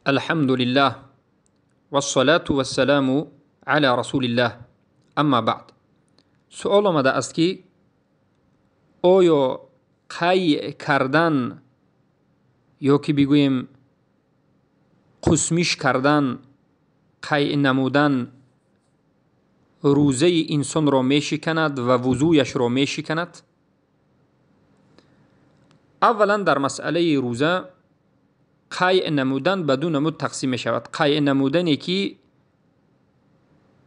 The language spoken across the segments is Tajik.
الحمد لله والصلاة والسلام على رسول الله أما بعد. Суол омадааст, ки оё қай кардан ё ки бигӯем қусмиш кардан, қай намудан рӯзаи инсонро мешиканад ва вузӯяшро мешиканад? Аввалан, дар масъалаи рӯза қай намудан ба ду намуд тақсим мешавад: қай намудане, ки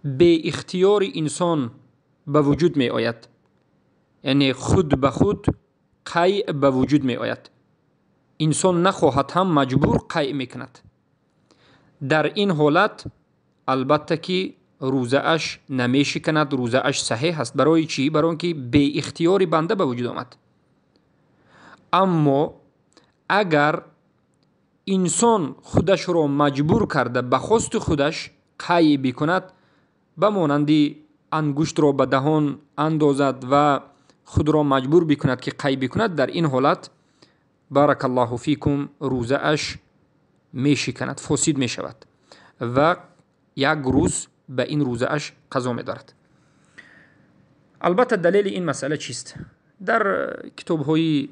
беихтиёри инсон ба вуҷуд меояд, яъне худ ба худ қай ба вуҷуд меояд, инсон нахоҳад ҳам маҷбур қай мекунад. Дар ин ҳолат, албатта, ки рӯзааш намешиканад, рӯзааш саҳеҳ аст. Барои чӣ? Барои он ки беихтиёри банда ба вуҷуд омад. Аммо агар инсон худашро маҷбур карда, ба хости худаш қай бикунад, ба монанди ангуштро ба даҳон андозад ва худро маҷбур бикунад, ки қай бикунад, дар ин ҳолат, баракаллоҳу фикум, рӯзааш мешиканад, фосид мешавад ва як рӯз ба ин рӯзааш қазо медорад. Албатта, далели ин масъала чист? Дар китобҳои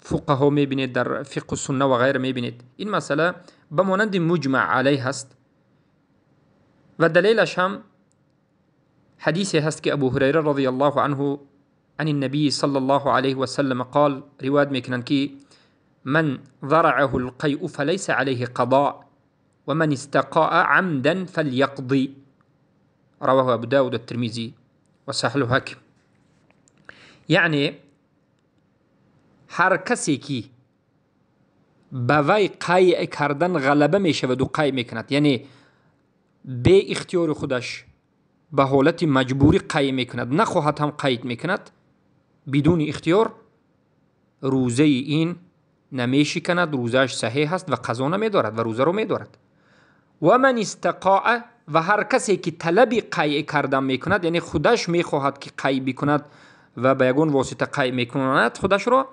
фуқаҳо мебинед, дар фиқҳу сунна ва ғайра мебинед, ин масъала ба монанди муҷмаъ алайҳ ҳаст ва далелаш ҳам ҳадисе ҳаст, ки Абу Ҳурайра розияллоҳу анҳу عن النبي صلى الله عليه وسلم قال، ривоят мекунанд, ки من ذرعه القيء فليس عليه قضاء ومن استقاء عمدا فليقضي. رواه أبو داود الترمذي وصححه الحاكم. یعنی ҳар касе ки ба вай қайъ кардан ғалаба мешаваду қайъ мекунад, яъне беихтиёри худаш ба ҳолати маҷбурӣ қайъ мекунад, нахоҳад ҳам қайд мекунад бидуни ихтиёр, рӯзаи ин намешиканад, рӯзааш саҳеҳ аст ва қазо намедорад ва рӯзаро медорад. Ва ман истақоа, ва ҳар касе ки талаби қайъ кардан мекунад, яъне худаш мехоҳад, ки қайъ бикунад ва ба ягон восита қайъ мекунад худашро,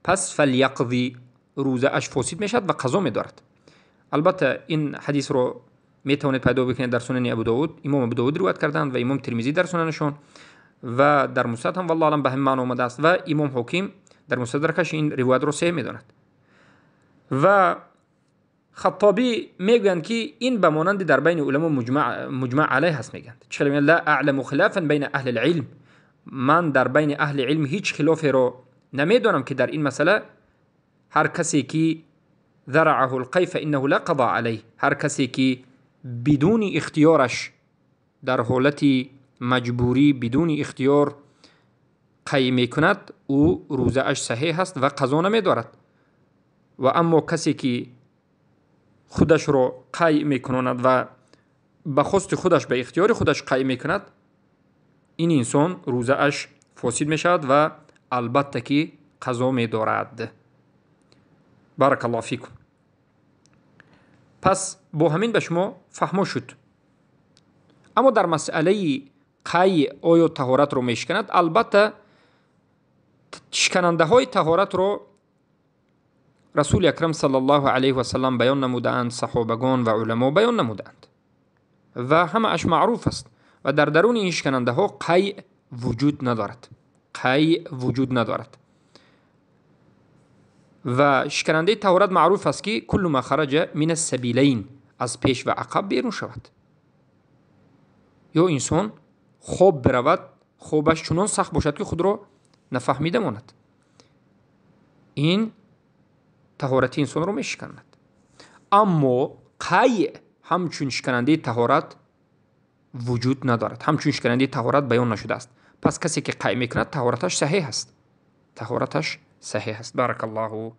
пас фаляқзи, рӯзааш фосид мешавад ва қазо медорад. Албатта, ин ҳадисро метавонед пайдо бикунед дар Сунани Абу Довуд, имом Абу Довуд ривоят карданд ва имом Тирмизӣ дар сунанашон ва дар Мустад ҳам, валлоҳу аълам, ба ҳамин маъно омадааст ва имом Ҳоким дар Мустадракаш ин ривоятро саҳеҳ медонад. Ва Хаттобӣ мегӯянд, ки ин ба монанди дар байни уламо муҷмаъ алайҳ ҳаст. Мегӯянд, чӣ хеле لا أعلم خلافا بين أهل العلم, ман дар байни аҳли илм ҳеҷ хилоферо намедонам, ки дар ин масъала ҳар касе ки ذرعه القيء فإنه لا قضاء عليه, ҳар касе ки бидуни ихтиёраш дар ҳолати маҷбурӣ бидуни ихтиёр қай мекунад, ӯ рӯзааш саҳеҳ аст ва қазо намедорад. Ва аммо касе ки худашро қай мекунонад ва ба хости худаш, ба ихтиёри худаш қай мекунад, ин инсон рӯзааш фосид мешавад ва албатта ки қазо медорад. Баракаллоҳу фикум. Пас бо ҳамин ба шумо фаҳмо шуд. Аммо дар масъалаи қай оё таҳоратро мешиканад, албатта, шиканандаҳои таҳоратро Расули Акрам саллаллоҳу алайҳи васалам баён намудаанд, саҳобагон ва уламо баён намудаанд ва ҳамааш маъруф аст ва дар даруни ин шиканандаҳо қай вуҷуд надорад, қай вуҷуд надорад. Ва шиканандаи таҳорат маъруф аст, ки كل ما خرج من السبيلين, аз пеш ва ақаб берун шавад, ё инсон хоб биравад, хобаш чунон сахт бошад, ки худро нафаҳмида монад, ин таҳорати инсонро мешиканад. Аммо қай ҳамчун шиканандаи таҳорат вуҷуд надорад, ҳамчун шиканандаи таҳорат баён нашудааст. Пас касе ки қай мекунад, таҳораташ саҳеҳ аст, таҳораташ саҳеҳ аст. Баракаллоҳу.